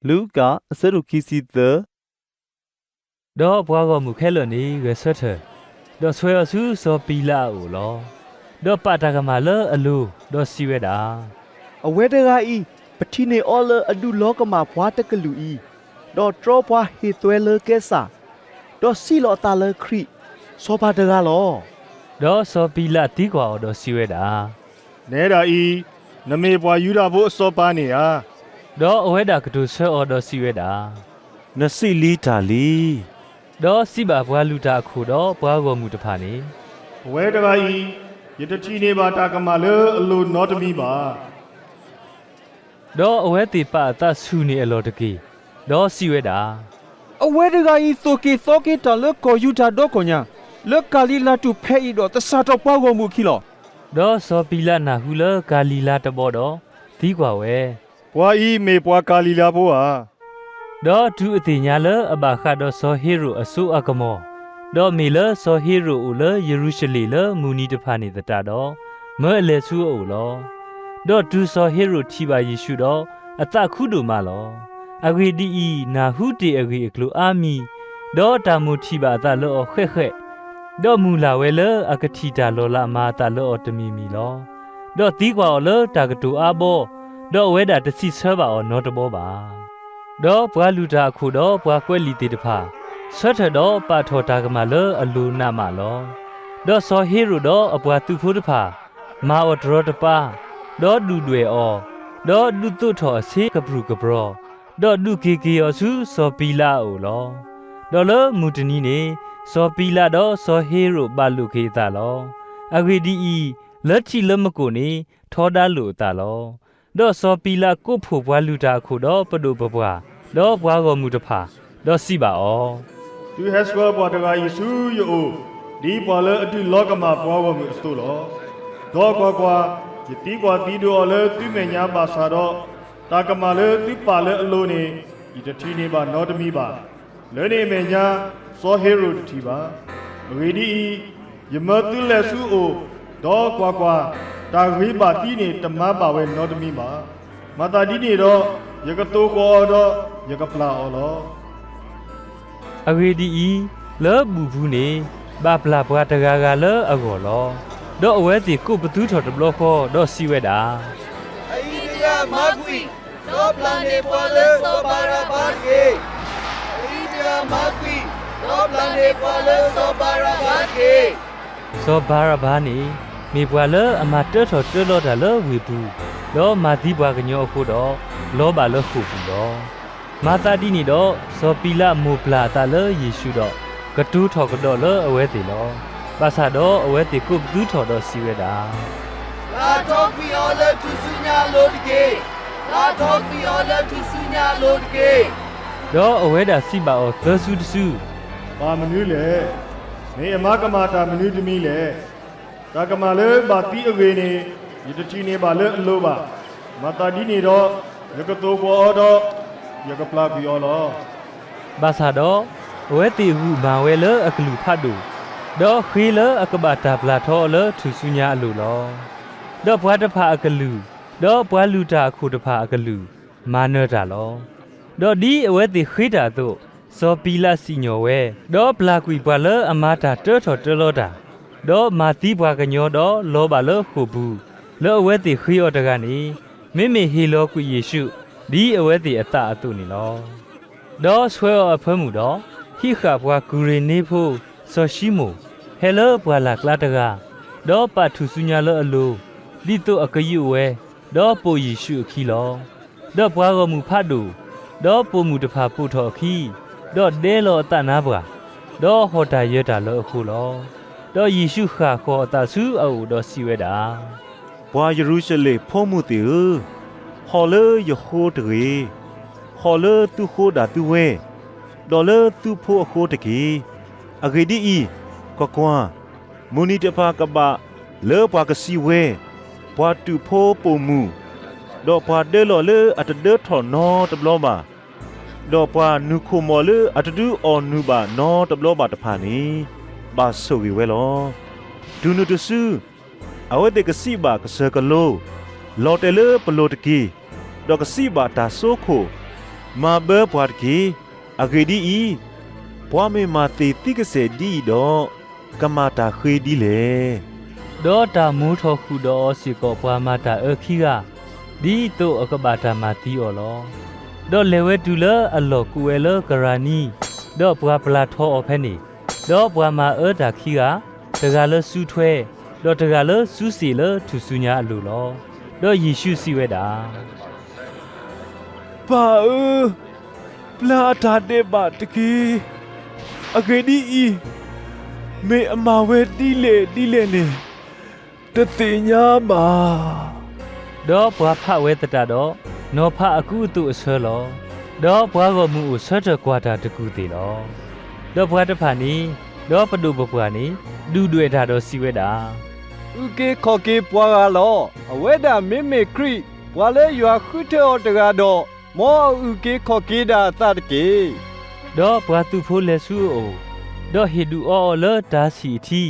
လူၤကၣ် အဆၢဒိၣ်ခံဆံသၢ. ဒီးပှၤဂီၢ်မုၢ်ခဲလၢာ်န့ၣ်ဂဲၤဆၢထၢၣ်, ဒီးဆှၢအီၤဆူစီၤပံၤလးအအိၣ်လီၤ. ဒီးပာ်တၢ်ကမၣ်လၢအလိၤ, ဒီးစံးဝဲဒၣ်, အဝဲတဂၤအံၤ ပထံၣ်န့ၢ်အီၤလၢအဒုးလီၤကမၣ်ပှၤတကလုာ်အံၤ, ဒီးတြီပှၤဟ့ၣ်သွဲလၢကဲစၢ်, ဒီးစံးလီၤအသးလၢခရံာ်စီၤပၤတဂၤလီၤ. ဒီးစီၤပံၤလးသံကွၢ်အီၤဒီးစံးဝဲဒၣ်, နဲဒၣ်အံၤ, နမ့ၢ်ပှၤယူဒၤဖိအစီၤပၤန့ၣ်ဧါ. ဒီးအဝဲဒၣ်ကတိၤဆၢအီၤဒီးစံးဝဲဒၣ်, နစံးလံတၢ်လံ. ဒီးစံးဘၣ်ပှၤလုၢ်တၢ်အခိၣ်ဒီးပှၤဂီၢ်မုၢ်တဖၣ်န့ၣ်, အဝဲတဂၤအံၤ, ယတထံၣ်န့ၢ်ဘၣ်တၢ်ကမၣ်လၢအလိၤနီတမံၤဘၣ်. ဒီးအဝဲသ့ၣ်ပာ်အသးဆူၣ်န့ၢ်အလီၢ်တက့ၢ်, ဒီးစံးဝဲဒၣ်, အဝဲတဂၤအံၤသိၣ်က့ၤသီက့ၤတၢ်လၢကီၢ်ယူဒၤဒီကီၢ်ညါ, လၢကၤလံၤလၤတူၢ်ဖဲအံၤဒီးသဆၣ်ထီၣ်ပှၤဂီၢ်မုၢ်အခံလီၤ. ဒီးစီၤပံၤလးနၢ်ဟူလၢကၤလံၤလၤတဘီဒီး, သံကွၢ်ဝဲ, ပှၤအံၤမ့ၢ်ပှၤကၤလံၤလၤဖိဧါ. ဒီးတုၤအသ့ၣ်ညါလၢအဘၣ်ဃးဒီးစီၤဟ့ၤရိာ်အစိအကမီၤ, ဒီးမ့ၢ်လၢစီၤဟ့ၤရိာ်အိၣ်လၢယရူၤၡလ့ၣ်လၢမုၢ်နံၤတဖၣ်န့ၣ်သတးဒီး, မၢအလဲၤဆူအအိၣ်လီၤ. ဒီးတုၤစီၤဟ့ၤရိာ်ထံၣ်ဘၣ်ယ့ၣ်ၡူးဒီး, အသးခုဒိၣ်မးလီၤ. အဂ့ၢ်ဒ်အံၤ, နၢ်ဟူတ့ၢ်အဂ့ၢ်အကျိၤအါမံၤ, ဒီးတၢ်မိၣ်ထံၣ်ဘၣ်အသးလၢအီၤဃဲးဃဲး, ဒီးမုၢ်လၢ်ဝဲလၢအကထံၣ်တၢ်လီၤလးမၤအသးလၢအီၤတမံၤမံၤလီၤ. ဒီးသံကွၢ်အီၤလၢတၢ်ကတိၤအါဘီ, ဒီးအဝဲဒၣ်တစံးဆၢဘၣ်အီၤနီတဘီဘၣ်. ဒီးပှၤလုၢ်တၢ်အခိၣ်ဒီးပှၤကွဲးလံာ်သ့ၣ်တဖၣ်, ဆၢထၢၣ်ဒီးပာ်ထီၣ်တၢ်ကမၣ်လၢအလိၤနးမးလီၤ. ဒီးစီၤဟ့ၤရိာ်ဒီးအပှၤသုးဖိတဖၣ်, မၤအီၤတရီတပါ, ဒီးဒုၣ်ဒွဲၣ်အီၤ, ဒီးဒုးသိးထီၣ်အဆ့ကပြုၢ်ကပြီၤ, ဒီးဒုးက့ၤက့ၤအီၤဆူစီၤပံၤလးအအိၣ်လီၤ. ဒီးလၢမုၢ်တနံၤန့ၣ်, စီၤပံၤလးဒီးစီၤဟ့ၤရိာ်ဘၣ်လိာ်က့ၤအသးလီၤ. အဂ့ၢ်ဒ်အံၤ, လၢထံးလၢမကိၣ်န့ၣ်, ထီဒါလိာ်အသးလီၤ. ဒီးစီၤပံၤလးကိးဖှိၣ်ပှၤလုၢ်တၢ်အခိၣ်ဒီးပဒိၣ်ပပှၢ်, ဒီးပှၤဂီၢ်မုၢ်တဖၣ်, ဒီးစံးဘၣ်အီၤ, သုဟဲဆှၢပှၤတဂၤအံၤဆူယအိၣ်, ဒ်ပှၤလၢအဒုးလီၤကမၣ်ပှၤဂီၢ်မုၢ်အသိးလီၤ. ဒီးကွၢ်ကွၢ်, ယသံကွၢ်သံဒိးအီၤလၢသုမဲာ်ညါဘၣ်ဆၣ်ဒီး, တၢ်ကမၣ်လၢသုပာ်လၢအလိၤန့ၣ်, ယတထံၣ်န့ၢ်ဘၣ်နီတမံၤဘၣ်. လၢန့ၣ်အမဲာ်ညါ, စီၤဟ့ၤရိာ်တထံၣ်ဘၣ်. အဂ့ၢ်ဒ်အံၤ, ယမၢသုလဲၤဆူအအိၣ်, ဒီးကွၢ်ကွၢ်, တၢ်ဂ့ၤဘၣ်သံန့ၣ်တမၤဘၣ်ဝဲနီတမံၤဘၣ်. မၤသးဒ်န့ၣ်ဒီး, ယကသိၣ်ဃီၤအီၤဒီးယကပျၢ်အီၤလီၤ. အဂ့ၢ်ဒ်အံၤ, လၢဘူၣ်ပူၤန့ၣ်, ဘၣ်ပျၢ်ပှၤတဂၤဂၤလၢအဂီၢ်လီၤ. ဒီးအဝဲသ့ၣ်ကိးပသူထီၣ်တဘျီဃီ, ဒီးစံးဝဲဒၣ်, အအံၤတဂၤမၤကွံာ်, ဒီးပျၢ်န့ၢ်ပှၤလၢစီၤဘၤရဘါတက့ၢ်. အအံၤတဂၤမၤကွံာ်, ဒီးပျၢ်န့ၢ်ပှၤလၢစီၤဘၤရဘါတက့ၢ်. စီၤဘၤရဘါန့ၣ်, မ့ၢ်ပှၤလၢအမၤတၢထီၣ်တၢလီၤတၢ်လၢဝ့ၢ်ပူၤ, ဒီးမၤသံပှၤကညီအဃိဒီး, လီၤဘၣ်လၢဃိာ်ပူၤလီၤ. မၤသးဒ်န့ၣ်ဒီး, စီၤပံၤလးမိၢ်ပျၢ်အသးလၢယ့ၣ်ၡူးဒီး, ကတိၤထီၣ်ကဒီးလၢအဝဲသ့ၣ်လီၤ. ဘၣ်ဆၣ်ဒီးအဝဲသ့ၣ်ကိးပသူထီၣ်ဒီးစံးဝဲဒၣ်, ပျၢ်ထီၣ်ကွံာ်အီၤလၢထူၣ်စုညါအလိၤတက့ၢ်. ပျၢ်ထီၣ်ကွံာ်အီၤလၢထူၣ်စုညါအလိၤတက့ၢ်. ဒီးအဝဲဒၣ်စံးဘၣ်အီၤသၢစုတစု, ဘၣ်မနုၤလဲၣ်. မ့ၢ်အမၤကမၣ်တၢ်မနုၤတမံၤလဲၣ်. တၢ်ကမၣ်လၢဘၣ်သံအဂ့ၢ်န့ၣ်, ယတထံၣ်န့ၢ်ဘၣ်လၢအလိၤဘၣ်. မၤသးဒ်န့ၣ်ဒီး, ယကသိၣ်ဃီၤအီၤဒီး, ယကပျၢ်ကွံာ်အီၤလီၤ. ဘၣ်ဆၣ်ဒီး, အဝဲသ့ၣ်ဂုာ်မၤဝဲလၢအကလုၢ်ဖးဒိၣ်, ဒီးဃ့လၢအကဘၣ်တၢ်ပျၢ်ထီအီၤလၢထူၣ်စုညါအလိၤလီၤ. ဒီးပှၤတဖၣ်အကလုၢ်, ဒီးပှၤလုၢ်တၢ်အခိၣ်တဖၣ်အကလုၢ်, မၤနၢၤတၢ်လီၤ. ဒီးဒ်အဝဲသ့ၣ်ဃ့တၢ်အသိး, စီၤပံၤလးစံၣ်ညီၣ်ဝဲ, ဒီးပျၢ်ကွံာ်ပှၤလၢအမၤတၢ်တၢထီၣ်တၢလီၤတၢ်, ဒီးမၤသံပှၤကညီဒီးလီၤဘၣ်လၢဃိာ်ပူၤ, လၢအဝဲသ့ၣ်ဃ့အီၤတဂၤန့ၣ်, မ့မ့ၢ်ဟ့ၣ်လီၤကွံာ်ယ့ၣ်ၡူး, ဒ်အဝဲသ့ၣ်အသးအသိးန့ၣ်လီၤ. ဒီးဆှၢအီၤအဖၢမုၢ်ဒီး, ဟံးဃာ်ပှၤကူၤရ့ၤနံဖိ, စီၤၡံမိၣ်, ဟဲလၢပှၢ်လၢ်ကျါတဂၤ, ဒီးပာ်ထူၣ်စုညါလၢအလိၤ, ဒ်သိးအကယူးဝဲ, ဒီးပိာ်ယ့ၣ်ၡူးအခံလီၤ. ဒီးပှၤဂီၢ်မုၢ်ဖးဒိၣ်, ဒီးပိာ်မုၣ်တဖၣ်ပိာ်ထီၣ်အခံ, ဒီးဒဲလီၤအသးနါပှၢ်, ဒီးဟီၣ်တၢ်ယၢၤတၢ်လၢအဃိလီၤ. ဒီးယ့ၣ်ၡူးဃၣ်ဃီၤအသးဆူအအိၣ်ဒီးစံးဝဲဒၣ်, ပှၤယရူၤၡလ့ၣ်ဖိမုၣ်သ့ၣ်ဧၢ, ဟီၣ်လၢယဃိတဂ့ၤ, ဟီၣ်လၢသုဃိဒၣ်သုဝဲ, ဒီးလၢသုဖိအဃိတက့ၢ်. အဂ့ၢ်ဒ်အံၤ, ကွၢ်ကွၢ်, မုၢ်နံၤတဖၣ်ကဘၣ်လၢပှၤကစံးဝဲ, ပှၤတူာ်ဖိပိာ်မုၣ်, ဒီးပှၤဒၢလီၤလၢအတဒၢထီၣ်နီတဘျီဘၣ်, ဒီးပှၤနုာ်ခိၣ်မီၤလၢအတဒုးအီၣ်နုာ်ဘၣ်နီတဘျီဘၣ်တဖၣ်န့ၣ်, ဘၣ်ဆိၣ်ဂ့ၤဝဲလီၤ. တုၤနုၤတစု, အဝဲသ့ၣ်ကစံးဘၣ်ကစၢၢ်ကလိ, လီၤတဲာ်လၢပလိၤတက့ၢ်, ဒီးကစံးဘၣ်တၢ်စိခိၣ်, မၤဘၢပှၤတက့ၢ်. အဂ့ၢ်ဒ်အံၤ, ပှၤမ့ၢ်မၤသ့ၣ်သံကစဲာ်ဒ်အံၤဒီး, ကမၤတၢ်ဃ့ဒ်လဲၣ်. ဒီးတၢ်မိထီၣ်ဃုာ်ဒီးအီၤစ့ၢ်ကီးပှၤမၤတၢ်အၢခံဂၤ, ဒ်သိးအကဘၣ်တၢ်မၤသံအီၤလီၤ. ဒီးလဲၤဝဲတုၤလၢအလီၢ်ကိးဝဲလၢကရၤနံ, ဒီးပှၤပျၢ်ထီအီၤဖဲန့ၣ်, ဒီးပှၤမၤအၢတၢ်ခံဂၤ, တဂၤလၢစုထွဲ, ဒီးတဂၤလၢစုစ့ၣ်လၢထူၣ်စုညါအလိၤလီၤ. ဒီးယ့ၣ်ရှူးစံးဝဲဒၣ်, ပၢ်ဧၢ, ပျၢ်အတၢ်ဒဲးဘးတက့ၢ်. အဂ့ၢ်ဒ်အံၤ, မ့ၢ်အမၤဝဲဒ်လဲၣ်ဒ်လဲၣ်န့ၣ်, တသ့ၣ်ညါဘၣ်. ဒီးပှၤဖးဝဲသတးဒီး, နီၤဖးအကူအသိးအဆၢလီၤ. ဒီးပှၤဂီၢ်မုၢ်အိၣ်ဆၢထၢၣ်ကွၢ်တၢ်တကူၢ်သ့ၣ်လီၤ. ဒီးပှၤတဖၣ်န့ၣ်, ဒီးပဒိၣ်ပပှၢ်န့ၣ်, ဒုၣ်ဒွဲၣ်တၢ်ဒီးစံးဝဲဒၣ်, အုၣ်က့ၤခီၣ်က့ၤပှၤဂၤလီၤ. အဝဲဒၣ်မ့မ့ၢ်ခရံာ်, ပှၤလၢယွၤဃုထၢအီၤတဂၤဒီး, မ်အအုၣ်က့ၤခီၣ်က့ၤဒၣ်အသးတက့ၢ်. ဒီးပှၤသုးဖိလဲၤဆူအအိၣ်, ဒီးဟ့ၣ်ဒုးအီအီၤလၢတၤဆံၣ်အထံ,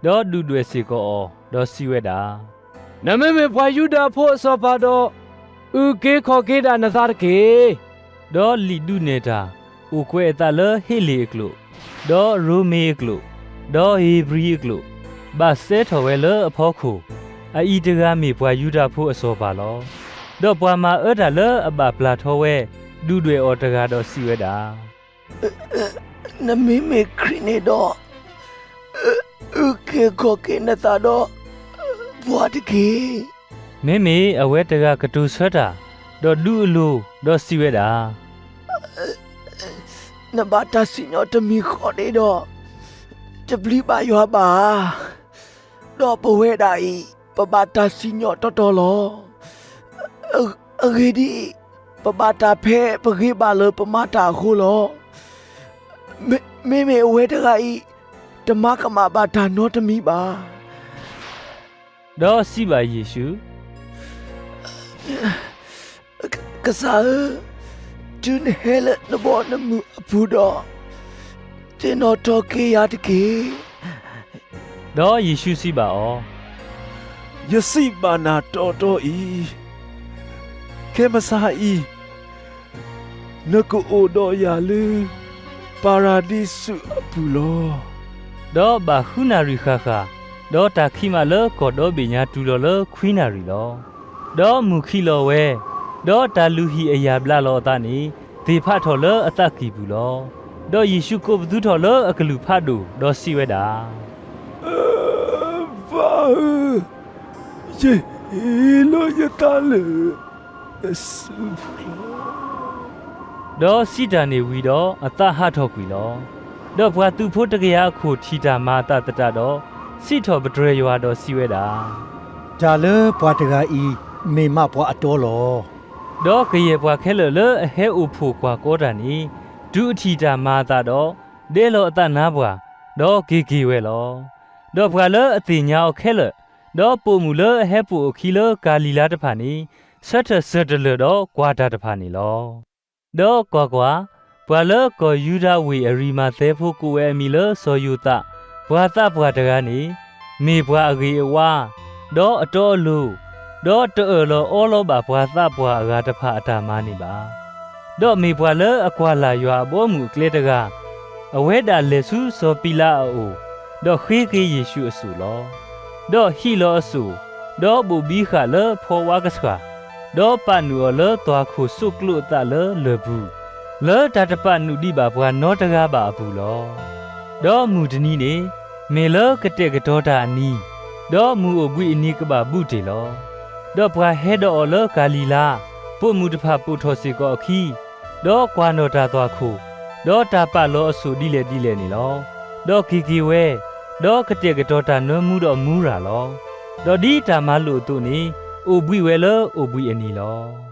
ဒီးဒုၣ်ဒွဲၣ်စ့ၢ်ကီးအီၤ, ဒီးစံးဝဲဒၣ်, နမ့မ့ၢ်ပှၤယူဒၤဖိအစီၤပၤဒီး, အုၣ်က့ၤခီၣ်က့ၤဒၣ်နသးတက့ၢ်. ဒီးလံာ်ဒုးနဲၣ်တၢ်, အိၣ်ကွဲးအသးလၢဟ့လ့ၣ်အကျိာ်, ဒီးရိမ့ၤအကျိာ်, ဒီးဧ့ၤဘြံၤအကျိာ်, ဘၣ်စဲထီၣ်ဝဲလၢအဖီခိၣ်, အအံၤတဂၤမ့ၢ်ပှၤယူဒၤဖိအစီၤပၤလီၤ. ဒီးပှၤမၤအၢတၢ်လၢအဘၣ်ပျၢ်ထီဝဲ, ဒုၣ်ဒွဲၣ်အီၤတဂၤဒီးစံးဝဲဒၣ်, နမ့မ့ၢ်ခရံာ်န့ၣ်ဒီး, အုၣ်က့ၤခီၣ်က့ၤနသးဒီးပှၤတက့ၢ်. မ့မ့ၢ်အဝဲတဂၤကတိၤဆၢတၢ်, ဒီးဒူအလိၤ, ဒီးစံးဝဲဒၣ်, နဘၣ်တၢ်စံၣ်ညီၣ်တမံၤဃီန့ၣ်ဒီး, တပျံၤဘၣ်ယွၤဘၣ်ဧါ. ဒီးပဝဲဒၣ်အံၤ, ပဘၣ်တၢ်စံၣ်ညီၣ်တီတီလီၤ. အဂ့ၢ်ဒ်အံၤ, ပဘၣ်တၢ်ဖဲပဂ့ၤဘၣ်လၢပမၤတၢ်အဃိလီၤ. မ့မ့ၢ်အဝဲတဂၤအံၤ, တမၤကမၣ်ဘၣ်တၢ်နီတမံၤဘၣ်. ဒီးစံးဘၣ်ယ့ၣ်ၡူး, ကစၢ်ဧၢ, တုၤနဟဲလၢနဘီနမုၢ်အပူၤဒီး, သ့ၣ်နီၣ်ထီၣ်က့ၤယၤတက့ၢ်. ဒီးယ့ၣ်ၡူးစံးဘၣ်အီၤ, ယစံးဘၣ်နၤတီတီအံၤ, ခဲမုၢ်ဆါအံၤ, နကအိၣ်ဒီးယၤလၢ ပၤရၤဒံစူးအပူၤလီၤ. ဒီးဘၣ်ဃုနၣ်ရံၣ်ဃၣ်ဃၣ်, ဒီးတၢ်ခံးမးလၢကီၢ်ဒီဘ့ၣ်ညါတုၤလီၤလၢခွံနၣ်ရံၣ်လီၤ. ဒီးမုၢ်ခံးလီၤဝဲ, ဒီးတၢ်လုၢ်ဟံၣ်အယၢ်ဘျးလီၤအသးန့ၣ်, သ့ၣ်ဖးထီၣ်လၢအသးကံၢ်ပူၤလီၤ. ဒီးယ့ၣ်ၡူးကိးပသူထီၣ်လၢအကလုၢ်ဖးဒိၣ်, ဒီးစံးဝဲဒၣ်, ပၢ်ဧၢ, ယဟ့ၣ်လီၤယသးလၢ နစုပူၤလီၤ. ဒီးစံးတၢ်န့ၣ်ဝံၤဒီးအသးဟးထီၣ်ကွံာ်လီၤ. ဒီးပှၤသုးဖိတကယၤအခိၣ်ထံၣ်တၢ်မၤအသးသတးဒီး, စံးထီၣ်ပတြၢၤယွၤဒီးစံးဝဲဒၣ်, တၢ်လၢပှၤတဂၤအံၤ, မ့ၢ်မးပှၤအတီလီၤ. ဒီးကယဲၢ်ပှၤခဲလၢာ်လၢအဟဲအိၣ်ဖှိၣ်ကွၢ်ကီတၢ်န့ၣ်, တုၤအထံၣ်တၢ်မၤအသးဒီး, ဒဲလီၤအသးနါပှၢ်, ဒီးက့ၤက့ၤဝဲလီၤ. ဒီးပှၤလၢအသ့ၣ်ညါအီၤခဲလၢာ်, ဒီးပိာ်မုၣ်လၢအဟဲပိာ်အခံလၢကၤလံၤလါတဖၣ်န့ၣ်, ဆၢထၢၣ်စၢၤတလၢာ်ဒီးကွၢ်တၢ်တဖၣ်န့ၣ်လီၤ. ဒီးကွၢ်ကွၢ်, ပှၤလၢကီၢ်ယူဒၤဝ့ၢ်အရံၤမၤသဲဖိကိးဝဲအမံၤလၢစီၤယိၤသး, ပှၤသးပှၢ်တဂၤန့ၣ်, မ့ၢ်ပှၤအဂ့ၤအဝါ, ဒီးအတီအလိၤ, ဒီးတအၢၣ်လီၤအီလီၤဘၣ်ပှၤသးပှၢ်အဂၤတဖၣ်အတၢ်မၤန့ၣ်ဘၣ်. ဒီးမ့ၢ်ပှၤလၢအကွၢ်လၢ်ယွၤအဘီအမုၢ်အကျဲတဂၤ, အဝဲဒၣ်လဲၤဆူစီၤပံၤလးအအိၣ်, ဒီးဃ့က့ၤယ့ၣ်ၡူးအစိၣ်လီၤ. ဒီးဟံးလီၤအစိၣ်, ဒီးဘိၣ်ဘံဃာ်လၢဖီဝါကဆှၣ်, ဒီးပာ်နုာ်အီၤလၢသွၣ်ခိၣ်စိးကျိးအသးလၢလၢၢ်ပူၤ, လၢတၢ်တပာ်နုာ်ဒံးဘၣ်ပှၤနီတဂၤဘၣ်အပူၤလီၤ. ဒီးမုၢ်တနံၤန့ၣ်, မ့ၢ်လၢကတဲာ်ကတီၤတၢ်အနံၤ, ဒီးမုၢ်အိၣ်ဘှံးအနံၤကဘၣ်ဘူးတ့ၢ်လီၤ. ဒီးပှၤဟဲဒီးအီၤလၢကၤလံၤလါ, ပိာ်မုၣ်တဖၣ်ပိာ်ထီၣ်စ့ၢ်ကီးအခံ, ဒီးကွၢ်နီၣ်တၢ်သွၣ်ခိၣ်, ဒီးတၢ်ပာ်လီၤအစိၣ်ဒ်လဲၣ်ဒ်လဲၣ်န့ၣ်လီၤ. ဒီးက့ၤက့ၤဝဲ, ဒီးကတဲာ်ကတီၤတၢ်နၢမူဒီးမူရၢ်လီၤ. ဒီးဒ်တၢ်မၤလိာ်အသိးန့ၣ်, အိၣ်ဘှံးဝဲလၢအိၣ်ဘှံးအနံၤလီၤ.